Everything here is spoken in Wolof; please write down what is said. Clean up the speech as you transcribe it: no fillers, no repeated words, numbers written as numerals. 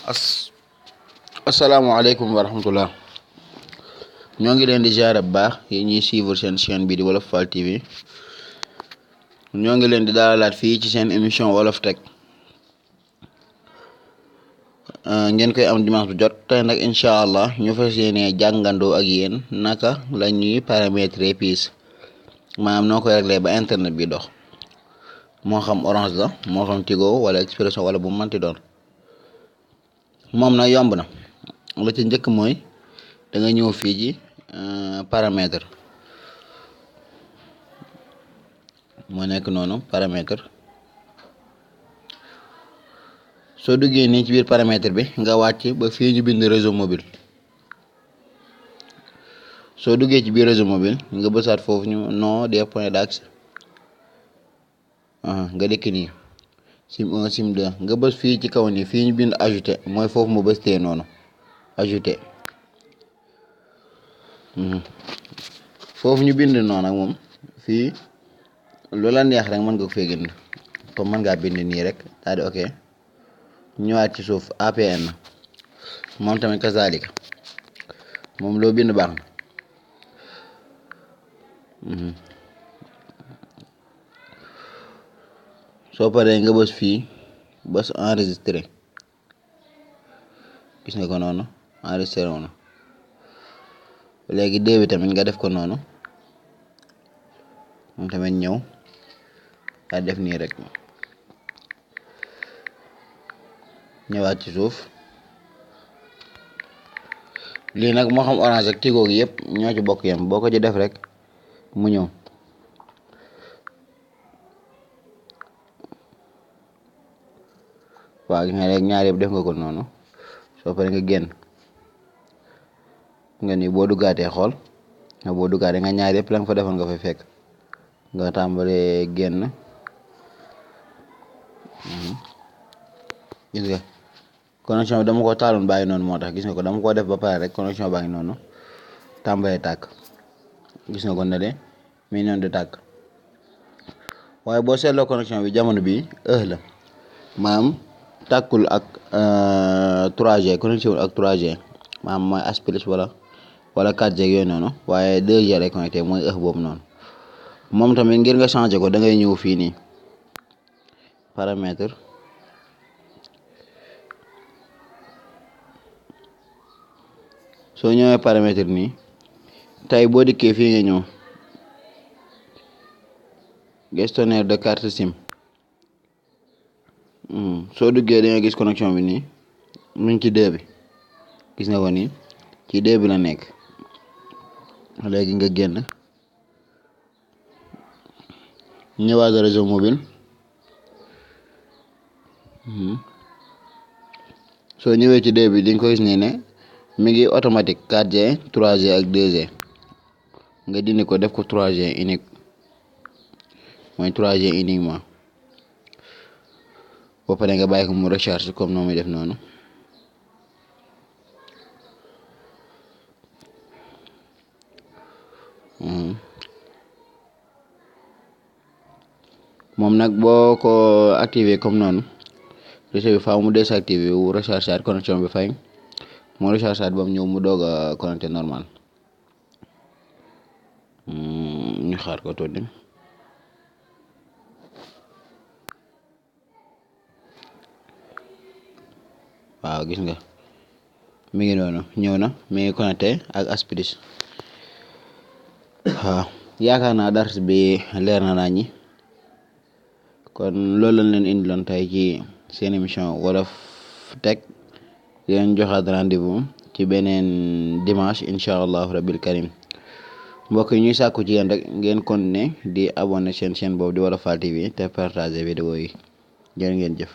as asalaamaaleykum wa rahmatullah. ñoo ngi leen di ziare bu baax yi ñuy suivre seen chaîne bi di Wolof Fall TV. ñoo ngi leen di dalalaat fii ci seen émission Wolof Tech ngeen koy am dimanche bu jot. tey nag incha allah ñu fas yéene jàngandoo ak yéen naka la ñuy paramétrer piis, maanaam noo koy réglé ba internet bi dox, moo xam Orange la moo xam Tigo wala Expresso wala bu manti doon. moom nag yomb na. la ci njëkk mooy da nga ñëw fii ci paramètre, moo nekk noonu paramètre. soo duggee nii ci biir paramètre bi nga wàcc ba fii ñu bind réseau mobile. soo duggee ci biir réseau mobile nga bësaat foofu ñu nom des points d'accès, nga dikk nii sim 1 sim 2 nga bës fii ci kaw nii fii ñu bind ajouter, mooy foofu mu bës tee noonu ajouter. foofu ñu bind noonu ak moom fii lu la neex rek mën nga ko fee bind, comme mën ngaa bind nii rek daal di ok. ñëwaat ci suuf APN moom tamit kazalika, moom loo bind baax na. soo paree nga bës fii bës enregistré, gis nga ko noonu enregistré woon na. léegi dee bi tamit nga def ko noonu, moom tamit ñëw daa def nii rek. ñëwaat ci suuf lii nag moo xam Orange ak Tigo gi yëpp ñoo ci bokk yem, boo ko ci def rek mu ñëw. waaw gis nga léegi ñaar yëpp def nga ko noonu. soo paree nga génn nga ni boo duggaatee xool nga boo duggaatee nga ñaar yëpp la nga fa defoon nga fay fekk. nga tàmbalee génn, gis nga connexion bi dama ko taaloon bàyyi noonu, moo tax gis nga ko dama ko def ba pare rek connexion baa ngi noonu tàmbalee tàkk. gis nga ko ne de mi noonu di tàkk, waaye boo seetloo connexion bi jamono bi la maanaam tàkkul ak 3G, connexion ak 3G maanaam mooy Aspilis wala 4G yooyu noonu, waaye 2G lay connecté mooy boobu noonu. moom tamit ngir nga changé ko da ngay ñëw fii nii paramètre, soo ñëwee paramètre nii tey boo dikkee fii nga ñëw gestionnaire de carte SIM. soo duggee da nga gis connexion bi nii mu ngi ci 2 bi, gis nga ko nii ci 2 bi la nekk. léegi nga génn ñëwaat réseau mobile. soo ñëwee ci 2 bi di nga ko gis nii ne mi ngi automatique 4G 3G ak 2G. nga dindi ko def ko 3G unique, mooy 3G uniquement. boo paree nga bàyyi ko mu recharge comme noo muy def noonu. moom nag boo ko activé comme noonu réseau bi faaw mu désactivé wu recharge at connexion bi fay mu recharge at ba mu ñëw mu doog a connecté normal. ñu xaar ko tuuti. waaw gis nga mi ngi noonu ñëw na, mi ngi connecté ak Aspilis. waaw yaakaar naa dars bi leer na nañi. kon loolu lañ leen indiloon tey ci seen émission Wolof Tech. di leen joxaat rendez-vous ci beneen dimanche incha allahu rabbil karim. mbokk yi ñuy sàkku ci yéen rek ngeen continuer di abonné seen chaîne boobu di Wolof Fall TV te partager vidéo yi. jërë ngeen jëf.